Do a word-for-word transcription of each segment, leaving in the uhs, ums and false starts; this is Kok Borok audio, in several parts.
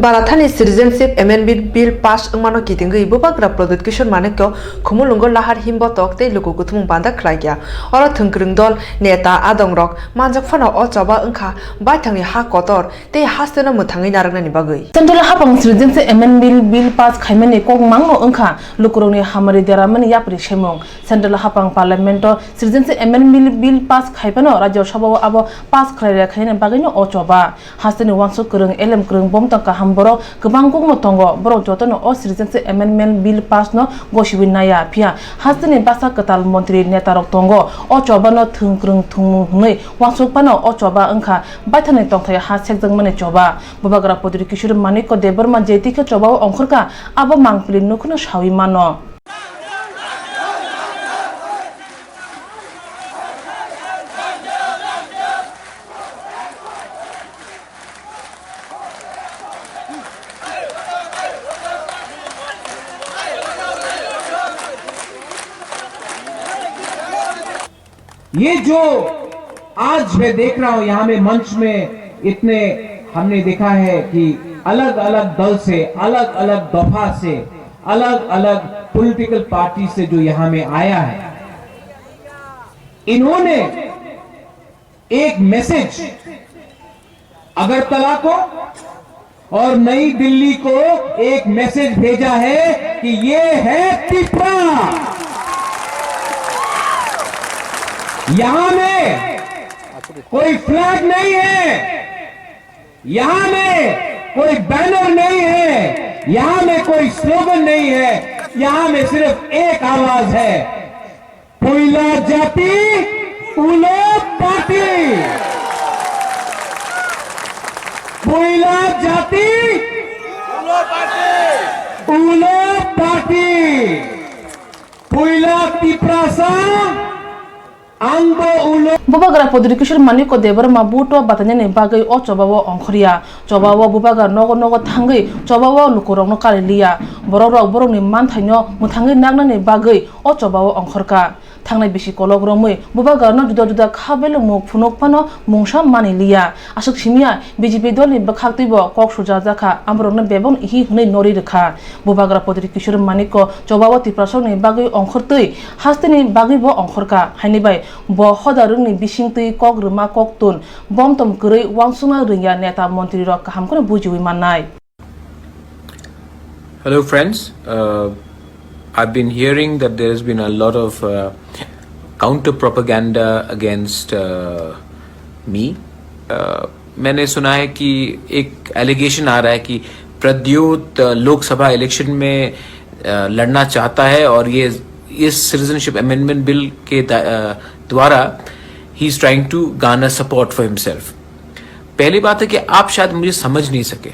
Balathani Citizenship Amendment Bill pass wngmano kitingwi Bubagra Pradyut Kishore Manikya Khumulwngo lahar himbotok tei luku kuthumung banda khlaikha. Oro thwngkwrwng dol, neta, adongrok manjak phano o choba wngkha baithangni ha kotor tei hasteno mwthangwi narwknani bagwi. Central hapang Citizenship Amendment Bill pass khaimani kok mangno wngkha lukurokni hamari deramani yapri semung. Central hapang Parliament-o Citizenship Amendment Bill pass khaiphano Rajya Sabha-o abo pass khlai rwkhaini bagwino o choba. Hasteni uansuk kwrwng, elem kwrwng, bomtang kaham borok kwbang kukno tongo. Borok jotono o Citizenship Amendment Bill pass no gosiwi naiya. Phiya hasteni bwsa kwtal montri netarok tongo. O chobano thwng kwrwng thwngmung hwnwi uansuk phano o choba wngkha baithangni tongthai ha sekjakmani choba. Bubagra Pradyut Kishore Manikya Debbarma jethi khe chobao ongkhorkha, abo mangpili nukhungno sawi mano. ये जो आज मैं देख रहा हूं, यहां में मंच में इतने, हमने देखा है कि अलग-अलग दल से, अलग-अलग दफा से, अलग-अलग पॉलिटिकल पार्टी से जो यहां में आया है, इन्होंने एक मैसेज अगरतला को और नई दिल्ली को एक मैसेज भेजा है कि ये है तिपरा। यहां में कोई फ्लैग नहीं है, यहां में कोई बैनर नहीं है, यहां में कोई स्लोगन नहीं है, यहां में सिर्फ एक आवाज है। Poila jati, ulo party. Poila jati, ulo party. Poila Tiprasa, angbo ulo. Bubagra Pradyut Kishore Manikya Debbarma buto batainani bagwi o chobao ongkhorya. Chobao bubagra nogo nogo thangwi chobao lukurokno kali liya. Borokrok borokni manthaino mwthangwi naknani bagwi o chobao ongkhorkha. Thangnai bisi kolok romwi bubagrano juda juda kha belengmung phunuk phano mungsa mani liya. Aswk simiya B J P dolni bwkhaktwibo kok sujajakha, amorokno bebon ihi hwnwi nori rwkha. Bubagra Pradyut Kishore Manikya chobao Tiprasokni bagwi ongkhortwi hasteni bagwibo ongkhorkha, haini bai bo hoda rwngni bisingtwi kok rwma koktun, bomtom kwrwi uansukna rwngya neta montrirok kaham kheno bujiwi mannai. Hello, friends. Uh, I've been hearing that there has been a lot of uh, counter propaganda against uh, me. Uh, मैंने सुना है कि एक एलिगेशन आ रहा है कि प्रद्योत uh, लोकसभा इलेक्शन में uh, लड़ना चाहता है और ये इस सिटीजनशिप अमेंडमेंट बिल के द- uh, द्वारा he is trying to garner support for himself. पहली बात है कि आप शायद मुझे समझ नहीं सके।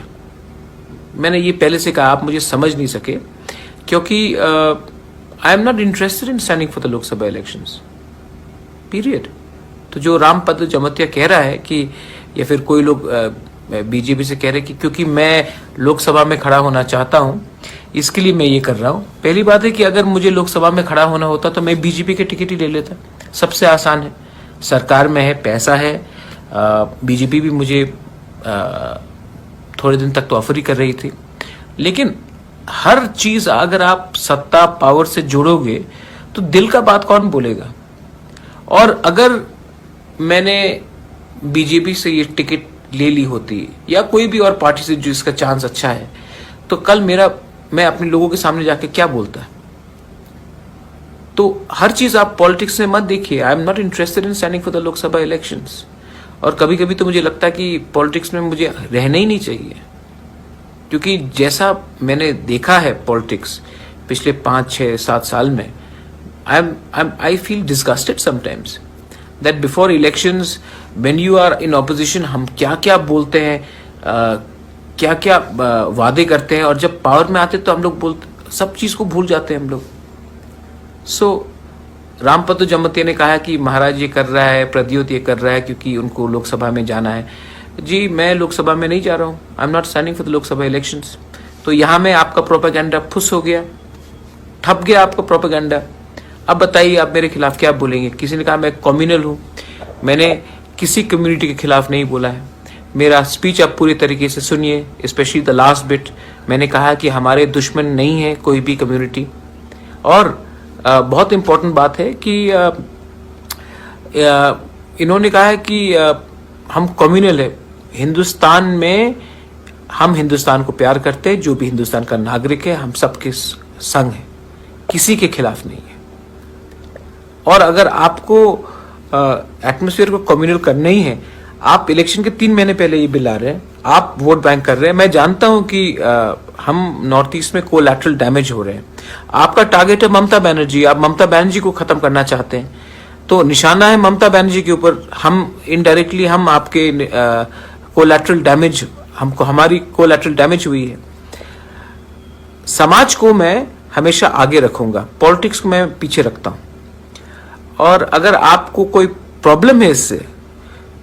मैंने ये पहले से कहा, आप मुझे समझ नहीं सके, क्योंकि I am not interested in standing for the Lok Sabha elections, period. तो जो रामपद जमतिया कह रहा है कि, या फिर कोई लोग बीजेपी से कह रहे हैं कि क्योंकि मैं लोकसभा में खड़ा होना चाहता हूँ, इसके लिए मैं ये कर रहा हूँ। पहली बात है कि अगर मुझे लोकसभा में खड़ा होना होता तो मैं बीजेपी के टिकट ही ले लेता, सबसे आसान है। सरकार में है, पैसा है, बीजेपी भी मुझे अ, थोड़े दिन तक तो ऑफर ही कर रही थी, लेकिन हर चीज अगर आप सत्ता, पावर से जोड़ोगे तो दिल का बात कौन बोलेगा? और अगर मैंने बीजेपी से ये टिकट ले ली होती या कोई भी और पार्टी से जिसका चांस अच्छा है, तो कल मेरा, मैं अपने लोगों के सामने जाके क्या बोलता? तो हर चीज आप पॉलिटिक्स में मत देखिए। I am not interested in standing for the Lok Sabha elections. और कभी कभी तो मुझे लगता है कि पॉलिटिक्स में मुझे रहना ही नहीं चाहिए, क्योंकि जैसा मैंने देखा है पॉलिटिक्स पिछले पाँच छः सात साल में, I am I am I feel disgusted sometimes that before elections, when you are in opposition, हम क्या क्या बोलते हैं, क्या क्या वादे करते हैं, और जब पावर में आते तो हम लोग बोलते, सब चीज़ को भूल जाते हैं हम लोग। सो रामपदो जमतिया ने कहा कि महाराज ये कर रहा है, प्रद्योत ये कर रहा है क्योंकि उनको लोकसभा में जाना है। जी, मैं लोकसभा में नहीं जा रहा हूँ। I am not standing for the Lok Sabha elections. तो यहाँ में आपका प्रोपेगेंडा फुस हो गया, ठप गया आपका प्रोपेगेंडा। अब बताइए, आप मेरे खिलाफ क्या बोलेंगे? किसी ने कहा मैं कम्युनल हूँ, मैंने किसी कम्युनिटी के खिलाफ नहीं बोला है। मेरा स्पीच आप पूरी तरीके से सुनिए, स्पेशली द लास्ट बिट। मैंने कहा कि हमारे दुश्मन नहीं है कोई भी कम्युनिटी। और अ, बहुत इम्पोर्टेंट बात है कि अ, अ, इन्होंने कहा है कि अ, हम कम्युनल है। हिंदुस्तान में हम हिंदुस्तान को प्यार करते हैं, जो भी हिंदुस्तान का नागरिक है, हम सबके स- संग हैं, किसी के खिलाफ नहीं है। और अगर आपको एटमोसफियर को कम्युनल करना ही है, आप इलेक्शन के तीन महीने पहले ये बिल ला रहे हैं, आप वोट बैंक कर रहे हैं। मैं जानता हूं कि अ, हम नॉर्थ ईस्ट में कोलैटरल डैमेज हो रहे हैं। आपका टारगेट है ममता बनर्जी, आप ममता बनर्जी को खत्म करना चाहते हैं, तो निशाना है ममता बनर्जी के ऊपर। हम इनडायरेक्टली हम आपके कोलैटरल डैमेज, हमको हमारी कोलैटरल डैमेज हुई है। समाज को मैं हमेशा आगे रखूंगा, पॉलिटिक्स को मैं पीछे रखता हूं। और अगर आपको कोई प्रॉब्लम है इससे,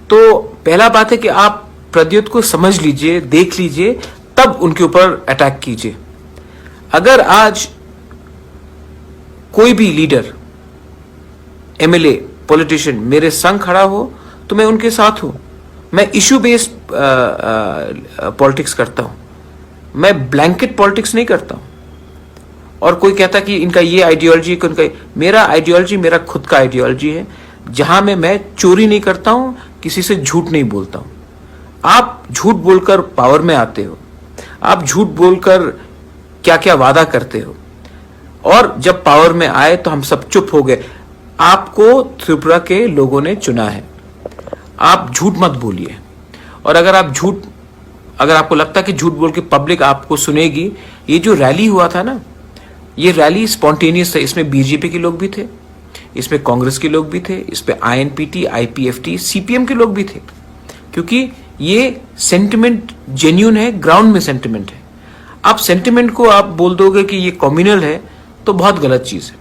तो पहला बात है कि आप प्रद्युत को समझ लीजिए, देख लीजिए, तब उनके ऊपर अटैक कीजिए। अगर आज कोई भी लीडर, एमएलए, पॉलिटिशियन मेरे संग खड़ा हो, तो मैं उनके साथ हूं। मैं इशू बेस्ड पॉलिटिक्स करता हूं, मैं ब्लैंकेट पॉलिटिक्स नहीं करता हूं। और कोई कहता कि इनका ये आइडियोलॉजी, इनका, मेरा आइडियोलॉजी मेरा खुद का आइडियोलॉजी है, जहां में मैं चोरी नहीं करता हूं, किसी से झूठ नहीं बोलता हूं। आप झूठ बोलकर पावर में आते हो, आप झूठ बोलकर क्या क्या वादा करते हो, और जब पावर में आए तो हम सब चुप हो गए। आपको त्रिपुरा के लोगों ने चुना है, आप झूठ मत बोलिए। और अगर आप झूठ, अगर आपको लगता है कि झूठ बोल के पब्लिक आपको सुनेगी, ये जो रैली हुआ था ना, ये रैली स्पॉन्टेनियस था। इसमें बीजेपी के लोग भी थे, इसमें कांग्रेस के लोग भी थे, इस पे आईएनपीटी, आईपीएफटी, सीपीएम के लोग भी थे, क्योंकि ये सेंटिमेंट जेन्यून है, ग्राउंड में सेंटिमेंट है। आप सेंटिमेंट को आप बोल दोगे कि ये कम्युनल है, तो बहुत गलत चीज़ है।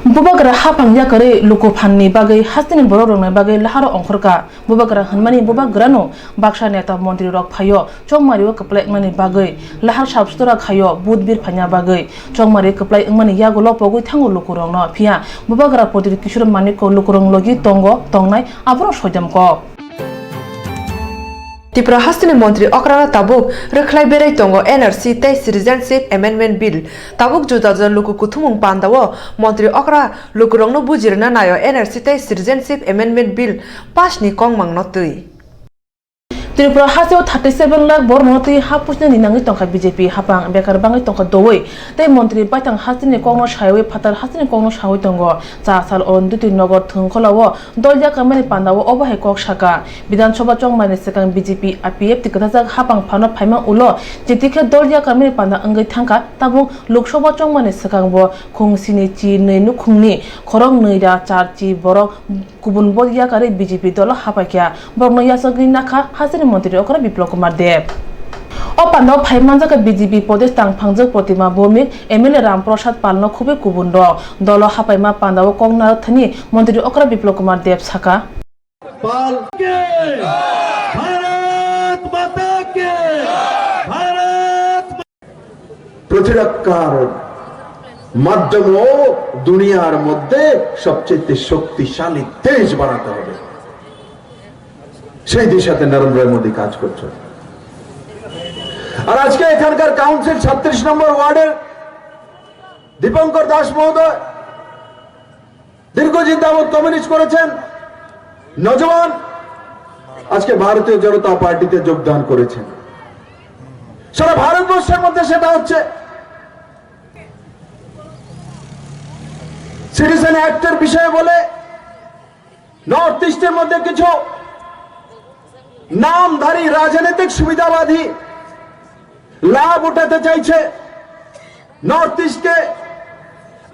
Bubagra haphang yakarwi lukuphanni bagwi hasteni borok rwngna bagwi laharo ongkhorkha. Bubagra hwnmani bubagrano baksa neta montri rok phaio chongmario kwplai wngnani bagwi lahar sabstora khaio budbir phaina bagwi chongmari kwplai wngmani yagulo pogwi thango lukurokno. Phiya bubagra Pradyut Kishore Manikko lukurok logi tongo tongnai abono soidam kok. Tipra hasteni montri okrano tabuk rwkhlai berai tongo N R C tei Citizenship Amendment Bill. Tabuk juda juda luku kuthumung pandao montri okra lukurokno bujirwna naio N R C tei Citizenship Amendment Bill pass ni kongmangno twi. Tripura hasteo thirty seven lakh borokno twi ha pusinani nangwi tongkha B J P haphang, bekar bangwi tongkha doui. Tei montri baithang hasteni kokno saywi phatar hasteni kokno sawi tongo. Cha sal o Dutinogar thwngkhwlao dol yakarmani pandao obo hai kok saka. Bidhan Sabha chongmani swkang B J P I P F T kwthajak haphang phano phaima ulo jeti khe dol yakarmani panda wngwi thangkha, tabuk Lok Sabha chongmani swkang bo khung sini chi nwi nukhungni khorok nwi ra char chi borok kubun bo yakarwi B J P dolo haphaikha. Borokno yachagwi nakha hasteni montri okra Biplab Kumar Deb. O pandao phai manjakha B J P Pradesh tangphangjak Protima Bhowmik, M L A Ram Prasad Palno khubui kubun rok. Dolo haphaima pandao kok narwkthani montri okra Biplab Kumar Deb saka. पाल के भारत माता के भारत প্রতিরক্ষার মাধ্যম ও দুনিয়ার মধ্যে সবচেয়ে শক্তিশালী দেশ বানাতে হবে। সেই দিশাতে নরেন্দ্র মোদী কাজ করছেন। আর আজকে এখানকার কাউন্সিল ছত্রিশ নম্বর ওয়ার্ডের দীপঙ্কর দাস মহোদয় দীর্ঘদিন যাবৎ কমিউনিস্ট করেছেন, নজওয়ান আজকে ভারতীয় জনতা পার্টিতে যোগদান করেছেন। সারা ভারতবর্ষের মধ্যে সেটা হচ্ছে। সিটিজেন অ্যাক্টের বিষয়ে বলে নর্থ ইস্টের মধ্যে কিছু নামধারী রাজনৈতিক সুবিধাবাদী লাভ উঠাতে চাইছে, নর্থ ইস্টকে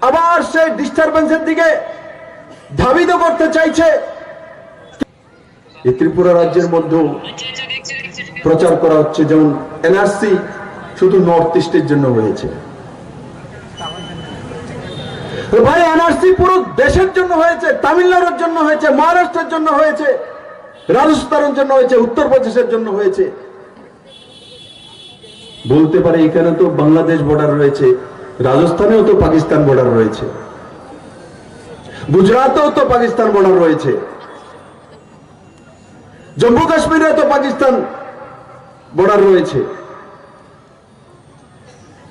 আবার সেই ডিস্টারবেন্সের দিকে ধাবিত করতে চাইছে। এই ত্রিপুরা রাজ্যের মধ্যেও প্রচার করা হচ্ছে, যেমন এনআরসি শুধু নর্থ ইস্টের জন্য হয়েছে। তো ভাই, এনআরসি পুরো দেশের জন্য হয়েছে, তামিলনাড়ুর জন্য হয়েছে, মহারাষ্ট্রের জন্য হয়েছে, রাজস্থানের জন্য হয়েছে, উত্তরপ্রদেশের জন্য হয়েছে। বলতে পারে এখানে তো বাংলাদেশ বর্ডার রয়েছে, রাজস্থানেও তো পাকিস্তান বর্ডার রয়েছে, গুজরাটেও তো পাকিস্তান বর্ডার রয়েছে। জম্মু কাশ্মীরে তো পাকিস্তান বর্ডার রয়েছে,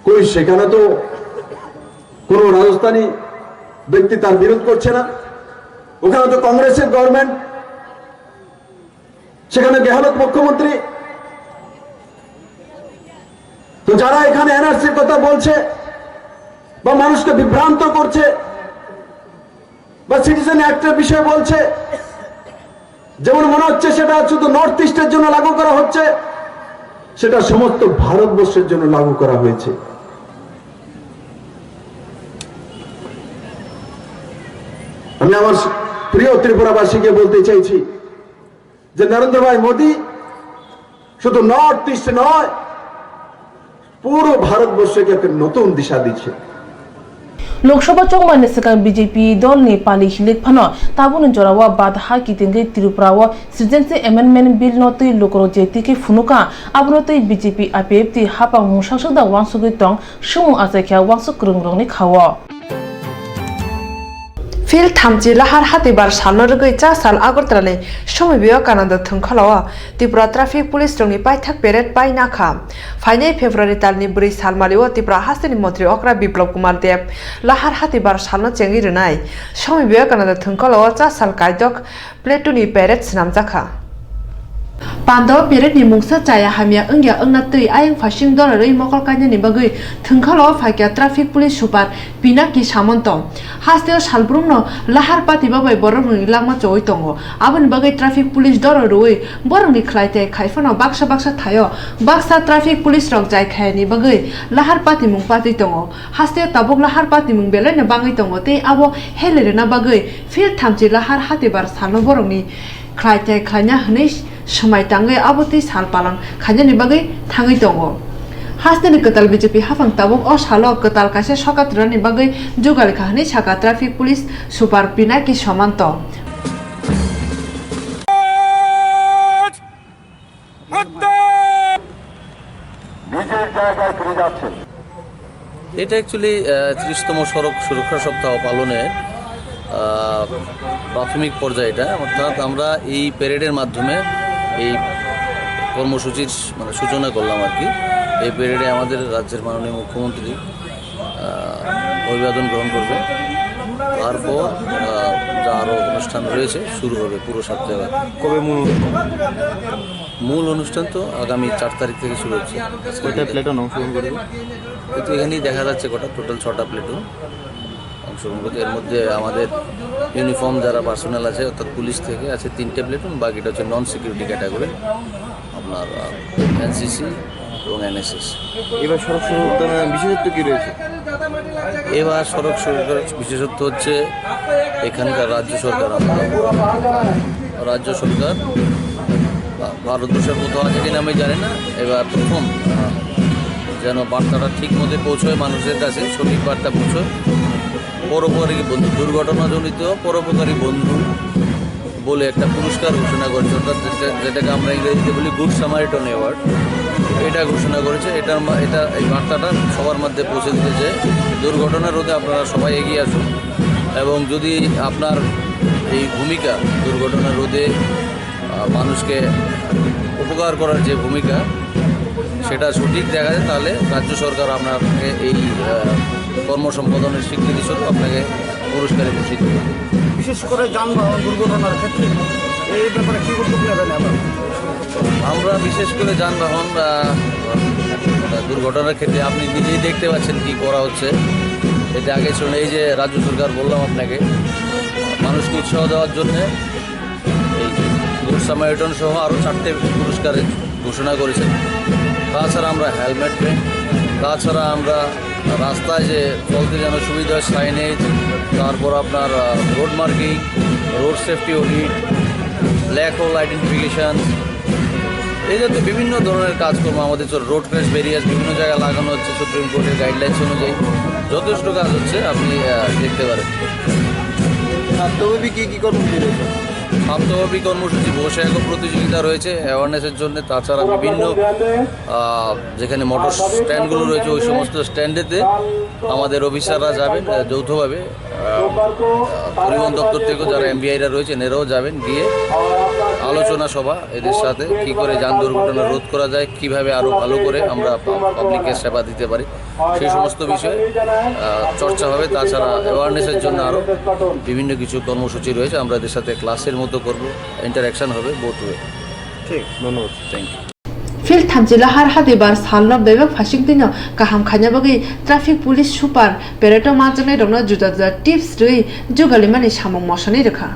কই সেখানে তো কোনো রাজস্থানী ব্যক্তি তার বিরোধ করছে না, ওখানে তো কংগ্রেসের গভর্নমেন্ট, সেখানে গেহলট মুখ্যমন্ত্রী। তো যারা এখানে এনআরসির কথা বলছে বা মানুষকে বিভ্রান্ত করছে বা সিটিজেন অ্যাক্টের বিষয়ে বলছে, যেমন মনে হচ্ছে সেটা শুধু নর্থ ইস্টের জন্য লাগু করা হচ্ছে, সেটা সমস্ত ভারতবর্ষের জন্য লাগু করা হয়েছে। আমি আমার প্রিয় ত্রিপুরাবাসীকে বলতে চাইছি যে নরেন্দ্র ভাই মোদী শুধু নর্থ ইস্ট নয়, পুরো ভারতবর্ষকে একটা নতুন দিশা দিচ্ছে। Lok Sabha chongmani swkang B J P dolni pali hilik phano tabukni jorao badha kitingwi Tripura o Citizenship Amendment Bill no twi lukurok je tike phunukha, abono twi B J P I P F T hapang mungsaksakda uansugwi tong, swngmung achaikha uansuk kwrwngrokni khao. Phil thamchi lahar hatibar salno rwgwi cha sal Agartala ni Swami Vivekananda thwngkholo o Tripura Traffic Police rokni paithak parade pai nakha. Phainai February talni bwrwi salmali o Tripura hasteni montri okra Biplab Kumar Deb lahar hatibar salno chengwi rwnai. Swami Vivekananda thwngkholo o cha sal kaidok platoon ni parade swnamjakha. Pando parade ni mungsa chaya hamya wngya wngna twi ayang phasing dora rwi mokol kainani bagwi thwngkhalo phaikya traffic police super Pinaki Samanto. Hasteo salbrumno lahar patiba bai borokni langma chowi tongo. Aboni bagwi traffic police dora rwi borokni khlai tei khai phano baksa baksa thaio baksa traffic police rok jai khayani bagwi lahar patimung patwi tongo. Hasteo tabuk lahar patimung belaino bangwi tongo tei abo hele rwna bagwi phil thamchi lahar hatibar salno borokni khlai tei khlaina hwnwi swmai tangwi abo twi sal palan khainani bagwi thangwi tongo. Hasteni kwtal B J P haphang tabuk o salo kwtal kaisa sokat rwnani bagwi jugali kha hwnwi saka traffic police super Pinaki Samanto. নিজের জায়গায় ফিরে যাচ্ছেন। এটা অ্যাকচুয়ালি ত্রিশতম সড়ক সুরক্ষা সপ্তাহ পালনের আহ, প্রাথমিক পর্যায়ে এটা, অর্থাৎ আমরা এই প্যারেডের মাধ্যমে এই কর্মসূচির মানে সূচনা করলাম আর কি। এই প্যারেডে আমাদের রাজ্যের মাননীয় মুখ্যমন্ত্রী আহ, অভিবাদন গ্রহণ করবে। তারপর আহ, যা আরও অনুষ্ঠান রয়েছে শুরু হবে পুরো সাত জায়গায়। কবে মূল অনুষ্ঠান? মূল অনুষ্ঠান তো আগামী চার তারিখ থেকে শুরু হচ্ছে। কয়টা প্লেটুন অংশগ্রহণ করবে? এই তো এখানেই দেখা যাচ্ছে কটা, টোটাল ছটা প্লেটুন অংশগ্রহণ করছে। এর মধ্যে আমাদের ইউনিফর্ম যারা পার্সোনাল আছে, অর্থাৎ পুলিশ থেকে আছে তিনটে প্লেটুন, বাকিটা হচ্ছে নন সিকিউরিটি ক্যাটাগরি, আপনার এনসিসি এবং এনএসএস। এবার সড়ক সুরক্ষার বিশেষত্ব কি রয়েছে? এবার সড়ক সুরক্ষার বিশেষত্ব হচ্ছে এখানকার রাজ্য সরকার, আমাদের রাজ্য সরকার, ভারতবর্ষের কোথাও আছে কিনা আমি জানি না, এবার প্রথম আহ, যেন বার্তাটা ঠিক মতো পৌঁছয় মানুষের কাছে, সঠিক বার্তা পৌঁছয়। পরোপকারী বন্ধু, দুর্ঘটনাজনিত পরোপকারী বন্ধু বলে একটা পুরস্কার ঘোষণা করেছে, অর্থাৎ যেটা, যেটাকে আমরা ইংরেজিতে বলি গুড সামারিটন অ্যাওয়ার্ড, এটা ঘোষণা করেছে। এটার মা-, এটা, এই বার্তাটা সবার মধ্যে পৌঁছে দিতে চাই। দুর্ঘটনা রোধে আপনারা সবাই এগিয়ে আসুন এবং যদি আপনার এই ভূমিকা দুর্ঘটনা রোধে, আহ, মানুষকে উপকার করার যে ভূমিকা, সেটা সঠিক দেখা যায়, তাহলে রাজ্য সরকার আপনাকে এই, আহ, কর্ম সম্পাদনের স্বীকৃতি স্বরূপ আপনাকে পুরস্কারে ভূষিত করবে। বিশেষ করে যানবাহন দুর্ঘটনার ক্ষেত্রে এই ব্যাপারে কি উদ্যোগ নেবেন এখন? আমরা বিশেষ করে যানবাহন, আহ, দুর্ঘটনার ক্ষেত্রে আপনি নিজেই দেখতে পাচ্ছেন কি করা হচ্ছে। এতে আগে শুনে এই যে রাজ্য সরকার বললাম আপনাকে, মানুষকে উৎসাহ দেওয়ার জন্য এই গুড সামারিটন সহ আরও চারটে পুরস্কারের ঘোষণা করেছেন। তাছাড়া আমরা হেলমেট পে, তাছাড়া আমরা রাস্তায় যে চলতে যেন সুবিধা হয়, সাইনেজ, তারপর আপনার, আহ, road marking, road safety audit, black hole identification, এই জাতীয় বিভিন্ন ধরনের কাজকর্ম আমাদের চল-, রোড ক্র্যাশ ব্যারিয়ার বিভিন্ন জায়গায় লাগানো হচ্ছে সুপ্রিম কোর্টের গাইডলাইন্স অনুযায়ী। যথেষ্ট কাজ হচ্ছে, আপনি, আহ, দেখতে পারেন। ছাত্রব্যাপী কি কি কর্মসূচি রয়েছে? ছাত্রব্যাপী কর্মসূচি, বসে এগো প্রতিযোগিতা রয়েছে অ্যাওয়ারনেসের জন্য। তাছাড়া বিভিন্ন, আহ, যেখানে মোটর স্ট্যান্ডগুলো রয়েছে, ওই সমস্ত স্ট্যান্ডেতে আমাদের অফিসাররা যাবেন, আহ, যৌথভাবে, আহ, আহ, পরিবহন দপ্তর থেকেও যারা এমভিআইরা রয়েছেন, এরাও যাবেন, গিয়ে আলোচনা সভা, এদের সাথে কি করে যান দুর্ঘটনা রোধ করা যায়, কিভাবে আরো ভালো করে আমরা পা-, পাবলিককে সেবা দিতে পারি, সেই সমস্ত বিষয়ে, আহ, চর্চা হবে। তাছাড়া অ্যাওয়ারনেসের জন্য আরো বিভিন্ন কিছু কর্মসূচি রয়েছে, আমরা এদের সাথে ক্লাসের মতো করব, ইন্টারঅ্যাকশন হবে বোথ ওয়ে। ঠিক, ধন্যবাদ। Thank you. Phil thamchi lahar hadibar salno bebak phasing twino kaham khaina bagwi traffic police super pereto manjaknai rokno juda juda tips rwi jugalimani samung mosani rwkha.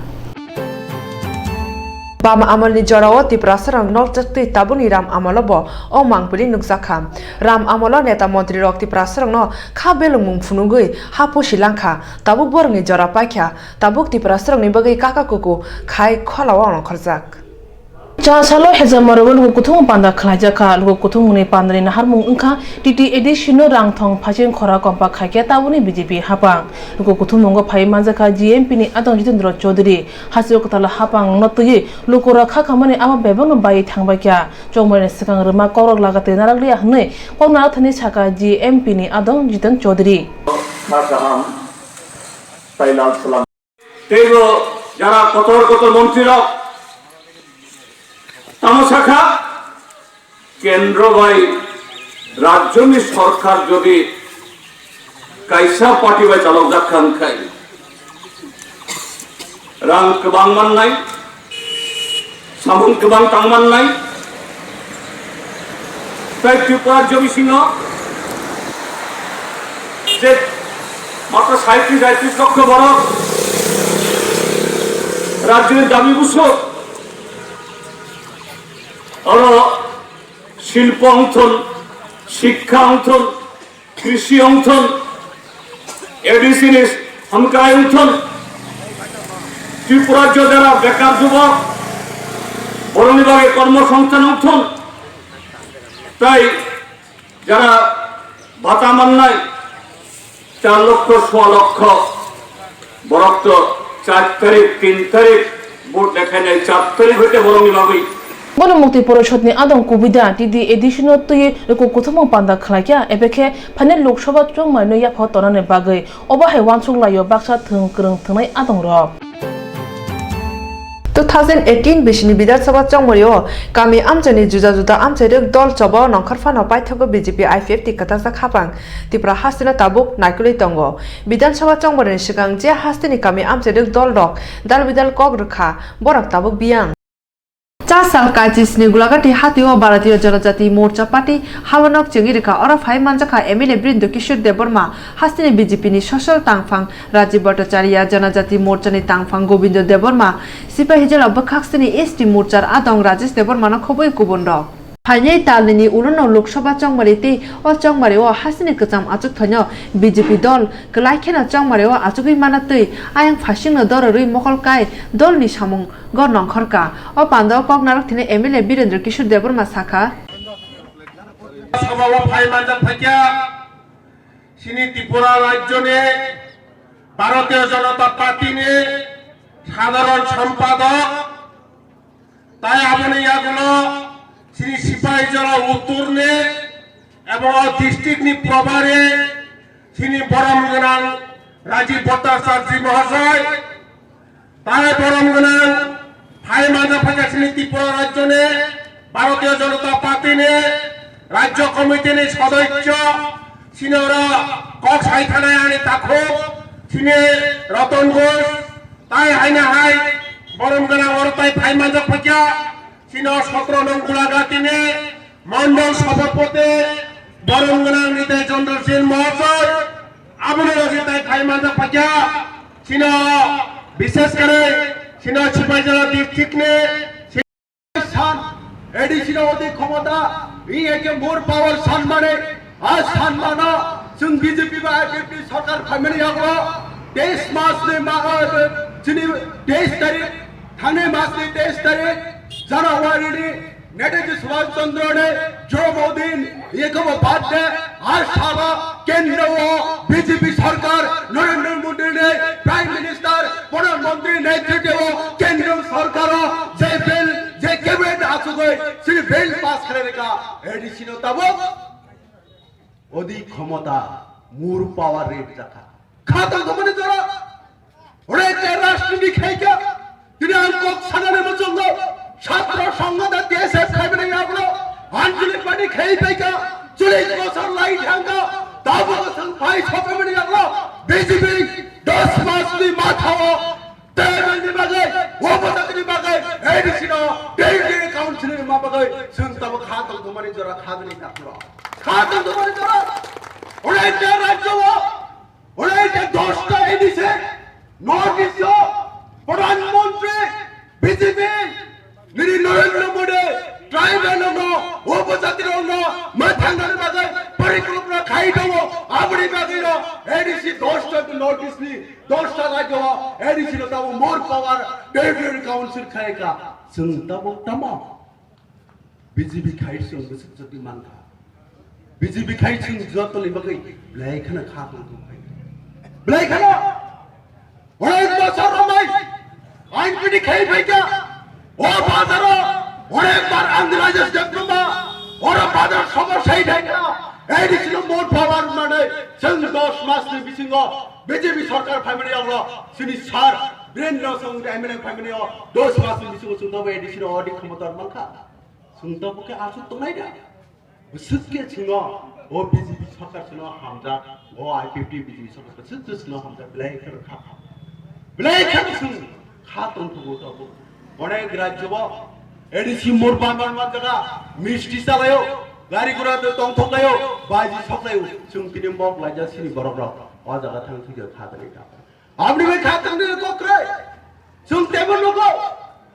Bam amolni jorao Tiprasarok nokjaktwi tabukni Ram amolo bo o mangpili nukjakha. Ram amolo neta montrirok Tiprasarokno kha belengmung phunugwi ha pusi langkha. Tabuk borokni jora paikha. Tabuk Tiprasarokni bagwi kaka kuku khai kholao nongkhorjak. Chasalo hejamaro luku kuthum panda khlaijakha. Luku kuthumni pandani naharmung wngkha T T A D C no rang thong phaicheng khora kompa khaikhe tabukni B J P hapang. Luku kuthumungo phai manjakha G M P ni adong Jitendra Chaudhary. Hasteo kwtal hapang no twiwi lukurok kha khamani abo bebakno bai thangbaikha. Chongmaini swkang rwma kokrok laga twi narakliya hwnwi kok narakthani saka G M P ni adong Jiten Chaudhary. Kha kaham tai lal salam. Teibo jara kotor kotor montrirok tamo sakha, kendro bai rajyoni sorkar jodi kaisa party bai chalokjak kha wngkhai, rang kwbang mannai, samung kwbang tang mannai. Tai Tripura rajyo bisingo je matro saitris aitris lokho borok rajyoni dabi busuk, oro silpo wngthun, sikkha wngthun, krisi wngthun, A D C ni hamkrai wngthun, Tripura rajyo jara bekar jubok, borokni bagwi kormo songsthan wngthun, tai jara bata mannai char lokho, swa lokho, borok to char tarik, tin tarik, vote dekhainai char tarik hoite borokni bagwi. Bono Mukti Porishod ni adong kubui da T D A D C no twiwi luku kuthumung panda khlaikha, ebe khe phainai Lok Sabha chongmai no yapha tonani bagwi, obo hai uansuk laio baksa thwng kwrwng thwngnai adong rok. Two thousand eighteen bisini Bidhan Sabha chongmari o kami amchaini juda juda amchairok dol choba o nongkhor phano paithago B J P I P F T kwtasak hapang Tripura hasteno tabuk naikolwi tongo. Bidhan Sabha chongmari ni swkang je hasteni kami amchairok dol rok dal bidal kok rwkha, borok tabuk biyang. Cha sal kachi sni Gulagati hatio Bharatiya Janajati Morcha Party habanok chengwi rwkha. Oro phai manjakha M L A Birinder Kishore Debbarma, hasteni B J P ni social tangphang Rajiv Bhattacharya, Janajati Morcha ni tangphang Gobindo Debbarma, Sipahijala bwkhak sini S T Morchar adong Rajesh Debbarma no khobwi kubun rok. Phainai talnini ulono Lok Sabha chongmari tei o chongmari o hasteni kwcham achuk thaino B J P dol kwlai kheno chongmari o achugwi mana twi ayang phasingno doro rwi mokol kai dolni samung Gor nongkhorka. O panda o kok narwk thini M L A Birendra Kishore Debbarma sakha. Sabha o phai manjak phaikha, chini Tripura rajyoni Bharatiya Janata Party ni sadharan sampadok, tai aboni yagulo chini Sipahijola Uttor ni ebong o district ni probari chini borom gwnang Rajiv Bhattacharya Mahasaya, tai borom gwnang phai manjak phaikha chini Tripura rajyoni Bharatiya Janata Party ni rajya committee ni sodosyo, chini oro kok sai thanai ani takhuk chini Ratan Ghosh, tai haino hai borom gwnang oro tai phai manjak phaikha. Chini o sotro nong Gulagati ni Mondol Sabhapati borom gwnang Nitai Chandra Sen Mahasaya, aboni loge tai phai manjak phaikha. Chini o bishesh kore chini o Sipahijola district ni san, A D C ni odi khomota, i eke more power san mane, a san mano, chwng B J P ba I P F T sorkar phaimani yago, teis mas ni ma, chini teis tarik, thani mas ni teis tarik, January ni Netaji Subhash Chandra ni Jomodin, yekobo birthday, a sabo kendro o B J P sarkar, Narendra Modi ni Prime Minister, Pradhan Mantri netritwo kendro sarkar o je bill, je cabinet achugwi chini bill pass khlai rwkha, A D C no tabuk odi khomota, more power rate jakha. Kha tongthokmani jora. Ore te rajniti khaikha. Tini ang kok sanani muchungo. Chhatro sangha da T S F khaimani yagulo, Anjali Party khei paika, cholish bosor lai thangka, tabuk chwng phai sophaimani yagulo, B J P dos mas ni mathao, table ni bagwi, opojati ni bagwi, A D C no, Territory Council ni ma bagwi, chwng tabuk kha tong thumani jora khagwi nakhlo. Kha tong thumani jora, orai te rajyo o, Orai te dosta A D C, North East o, Pradhan Mantri, B J P, nini Narendra Modi, tribal rokno, upojati rokno, mwthang nani bagwi, porikalpona khai tongo, aboni bagwi no, A D C dosta North East ni, dosta rajyo o, A D C no tamo more power, Territorial Council khai ka, chwng tamo tamo. B J P khai chwng bwswk chwtwi mankha. B J P khai chwng jotoni bagwi belai kheno kha tong tong khai. Belai kheno onek bosor romai I N P T khai phaikha. O bazaro onek bar ang Rajesh Debbarma oro bazar sobo sai thaikha. A D C no more power manwi chwng dos mas ni bisingo B J P sarkar phaimani yagulo chini sir Birendra Song M L A phaimani o dos mas ni bisingo chwng tobo A D C no odi khomota mankha. Chwng tabuk khe aswk tongnai da? Bwswk khe chwngno o B J P sarkar chwngno hamjak, o I P F T B J P sarkar bwswk khe chwngno hamjak, belai khe kha kha. Belai khe chwng kha tongthogo tabuk. Onek rajyo o A D C mur ban ban man jaga, misti chalaio, gari gura tongthok laio, baji sok laio, chwng tini mok laijak sini borok rok o jaga thang thwi kha tongwi ta. Aboni bai kha tongwi kok krai. Chwng tebo nugo,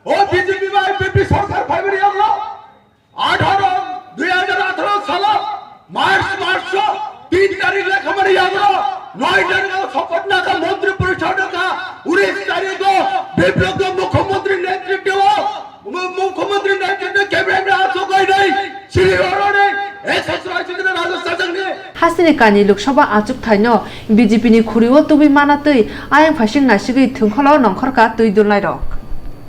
o B J P bai I P F T sarkar phaimani yagulo. Atharo, dui hajar atharo salo March maso tin tarik lekhamani yagulo, noi tarik o sopat nakha montri porishod nakha, unis tarik o Biplab Deb mukhyamantri netritwo, mu-, mukhyamantri netritwo cabinet ni achuk oi dei, chini oroni S S Rajendra Rajasthani. Hasini kani Lok Sabha achuk thaino B J P ni khuri o tubui mana twi ayang phaising nasigwi thwngkholo nongkhorka twi dulnai rok.